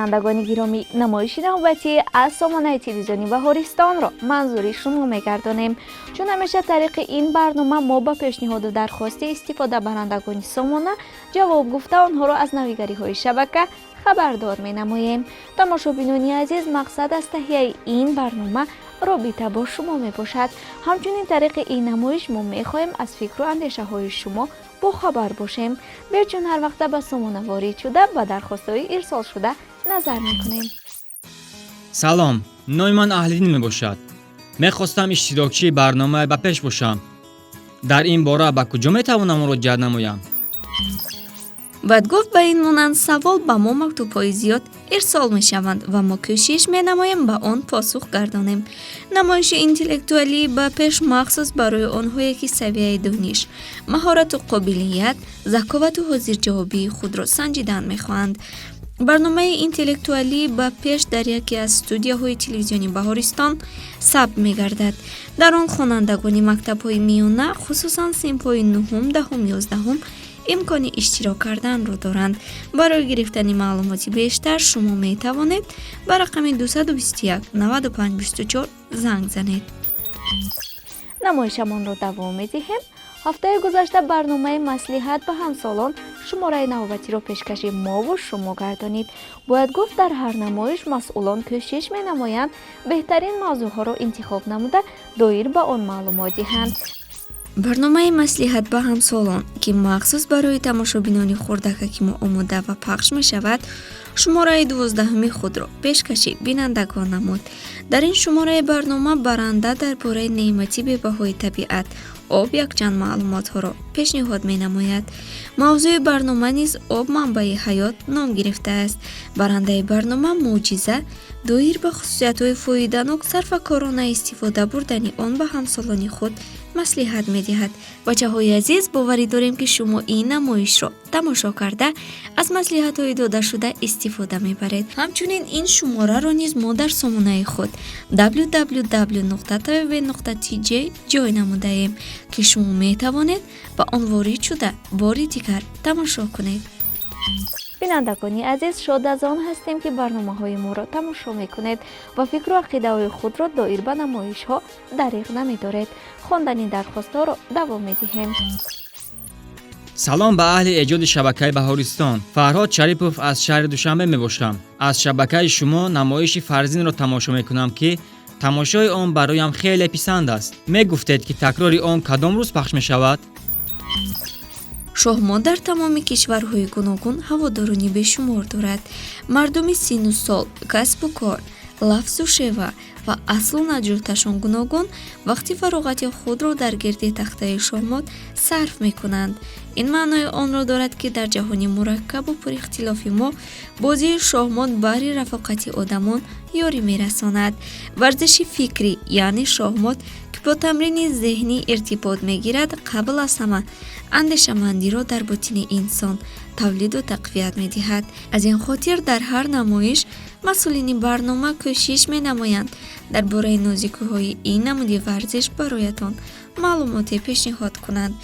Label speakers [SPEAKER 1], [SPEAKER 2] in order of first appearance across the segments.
[SPEAKER 1] Бинандагони гиромӣ, намоиши навбатӣ аз сомонаи телевизиони Баҳористонро манзури шумо мегардонем. Чун ҳамеша, тариқи ин барнома мо ба пешниҳоду дархости истифодабарандагони сомона ҷавоб гуфта, онҳоро аз навигариҳои шабака хабардор менамоем. Тамошобинони азиз, мақсад аз таҳияи ин барнома робита бо шумо мебошад. Ҳамчунин тариқи ин намоиш мо мехоҳем аз фикру андешаҳои шумо бохабар бошем. Бечун ҳар вақта ба сомона ворид шуда, ба дархостҳои ирсолшуда назар мекунем.
[SPEAKER 2] Салом, номи ман Аҳлиддин мебошад. Мехостам иштирокчии барномаи «Ба пеш» бошам. Дар ин бора ба куҷо метавонам муроҷиат намоям?
[SPEAKER 3] Бояд гуфт, ба ин монанд савол ба мо мактубҳои зиёд ирсол мешаванд ва мо кӯшиш менамоем ба он посух гардонем. Намоиши интеллектуалии «Ба пеш» махсус барои онҳое, ки савияи дониш, маҳорату қобилият, заковату ҳозирҷавобии худро санҷидан мехоҳанд. Барномаи интеллектуалии «Ба пеш» дар яке аз студияҳои телевизиони Баҳористон сабт мегардад. Дар он хонандагони мактабҳои миёна, хусусан синфҳои нуҳум, 10-ум, 11-ум имкони иштирок карданро доранд. Барои гирифтани маълумоти бештар шумо метавонед ба рақами 221 95 24 занг занед.
[SPEAKER 1] Намоишамонро давом медиҳем. Ҳафтаи гузашта барномаи «Маслиҳат ба ҳамсолон» шумораи навбатиро пешкаши мову шумо гардонид. Бояд гуфт, дар ҳар намоиш масъулон кӯшиш менамоянд беҳтарин мавзӯъҳоро интихоб намуда, доир ба он маълумот диҳанд.
[SPEAKER 3] Барномаи «Маслиҳат ба ҳамсолон», ки махсус барои тамошобинони хурдакаки мо омода ва пахш мешавад, шумораи 12-уми худро пешкаши бинандагон намуд. Дар ин шумораи барнома баранда дар бораи неъмати бебаҳои табиат, об, якчанд маълумотҳоро пешниҳод менамояд. Мавзӯи барнома низ «Об манбаи ҳаёт» ном гирифтааст. Барандаи барнома Мӯъҷиза доир ба хусусиятҳои фоиданок, сарфакорона истифода бурдани он ба ҳамсолони худ маслиҳат медиҳад. Бачаҳои азиз, боварӣ дорем, ки шумо ин намоишро тамошо карда, аз маслиҳатҳои додашуда истифода мебаред. Ҳамчунин ин шумораро низ мо дар сомонаи худ www.tv.tj ҷой намудаем, ки шумо метавонед ба он ворид шуда, бори дигар тамошо кунед.
[SPEAKER 1] Бинандагони азиз, шод аз он ҳастем, ки барномаҳои моро тамошо мекунед ва фикру ақидаҳои худро доир ба намоишҳо дариғ намедоред. Хондани дархостҳоро давом медиҳем.
[SPEAKER 2] Салом ба аҳли эҷоди шабакаи Баҳористон. Фарҳод Шарипов аз шаҳри Душанбе мебошам. Аз шабакаи шумо намоиши «Фарзинро» тамошо мекунам, ки тамошои он бароям хеле писанд аст. Мегуфтед, ки такрори он кадом рӯз пахш мешавад?
[SPEAKER 3] Шоҳмот дар тамоми кишварҳои гуногун ҳаводорони бешумор дорад. Мардуми синну сол, касбу кор, лафзу шева ва аслу наҷоташон гуногун вақти фароғати худро дар гирди тахтаи шоҳмот сарф мекунанд. Ин маънои онро дорад, ки дар ҷаҳони мураккабу пурихтилофи мо бозии шоҳмот баҳри рафоқати одамон ёрӣ мерасонад. Варзиши фикрӣ, яъне шоҳмот, ки бо тамрини зеҳнӣ иртибот мегирад, қабл аз ҳама андешамандиро дар ботини инсон тавлиду тақвият медиҳад. Аз ин хотир дар ҳар намоиш масъулини барнома кӯшиш менамоянд дар бораи нозикиҳои ин намуди варзиш бароятон маълумоте пешниҳод кунанд.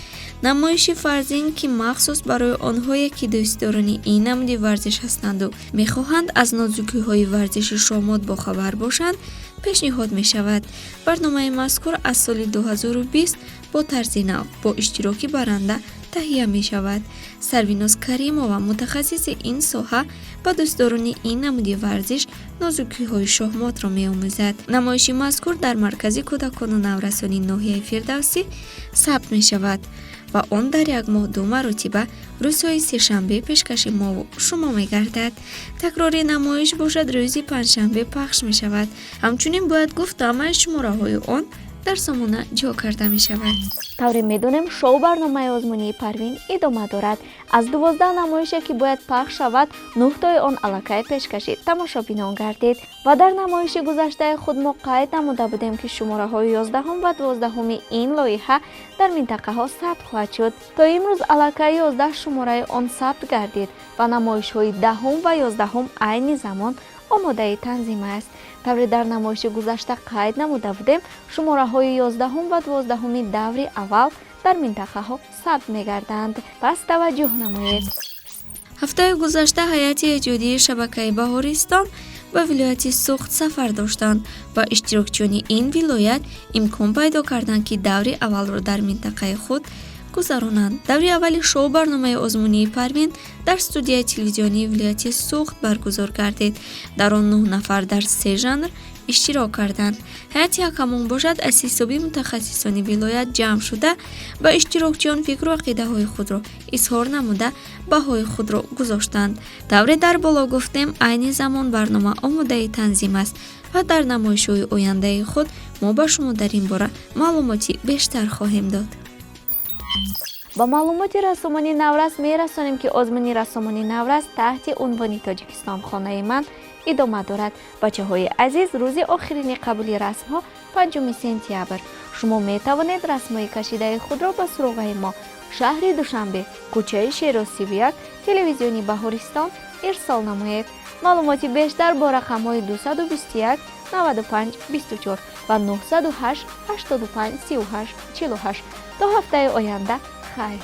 [SPEAKER 3] Намоиши «Фарзин», ки махсус барои онҳое, ки дӯстдорони ин намуди варзиш ҳастанду мехоҳанд аз нозукиҳои варзиши шоҳмот бохабар бошанд, пешниҳод мешавад. Барномаи мазкур аз соли 2020 бо тарзи нав, бо иштироки баранда таҳия мешавад. Сарвиноз Каримова, мутахассиси ин соҳа, ба дӯстдорони ин намуди варзиш нозукиҳои шоҳмотро меомӯзад. Намоиши мазкур дар Маркази кӯдакону наврасони ноҳияи Фирдавсӣ сабт мешавад ва он дар як моҳ ду маротиба, рӯзҳои сешанбе, пешкаши мову шумо мегардад. Такрори намоиш бошад, рӯзи панҷшанбе пахш мешавад. Ҳамчунин бояд гуфт, ҳамаи шумораҳои он дар сомона ҷо карда мешавад.
[SPEAKER 1] Тавре медонем, шоу барномаи озмунии «Парвин» идома дорад. Аз 12 намоише, ки бояд пахш шавад, нӯҳтои он аллакай пешкаши тамошобинон гардид ва дар намоиши гузаштаи худ мо қайд намуда будем, ки шумораҳои 11-ум ва 12-уми ин лоиҳа дар минтақаҳо сабт хоҳад шуд. То имрӯз аллакай 11 шумораи он сабт гардид ва намоишҳои 10-ум ва 11-ум айни замон омодаи танзим аст. Тавре дар намоиши гузашта қайд намуда будем, шумораҳои 11-ум ва 12-уми даври аввал дар минтақаҳо сабт мегарданд, пас таваҷҷӯҳ намоед.
[SPEAKER 3] Ҳафтаи гузашта ҳайати эҷодии шабакаи Баҳористон ба вилояти Суғд сафар доштанд ва иштирокчиёни ин вилоят имкон пайдо карданд, ки даври аввалро дар минтақаи худ гузаронанд. Даври аввали шоу барномаи озмунии Парвин дар студияи телевизионии вилояти Суғд баргузор гардид. Дар он нӯҳ нафар дар се жанр иштирок карданд. Ҳайати ҳакамон бошад, аз ҳисоби мутахассисони вилоят ҷамъ шуда, ба иштирокчиён фикру ақидаҳои худро изҳор намуда, баҳои худро гузоштанд. Тавре дар боло гуфтем, айни замон барнома омодаи танзим аст ва дар намоишҳои ояндаи худ мо ба шумо дар ин бора маълумоти бештар хоҳем дод.
[SPEAKER 1] Ба маълумоти рассомони наврас мерасонем, ки озмуни рассомони наврас таҳти унвони «Тоҷикистон хонаи ман» идома дорад. Бачаҳои азиз, рӯзи охирини қабули расмҳо 5 сентябр. Шумо метавонед расмҳои кашидаи худро ба суроғаи мо: шаҳри Душанбе, кӯчаи Шероз, 31, телевизиони Баҳористон ирсол намоед. Маълумоти бештар бо рақамҳои 221 95 24 ва 908 85 38 48. То ҳафтаи оянда хайр.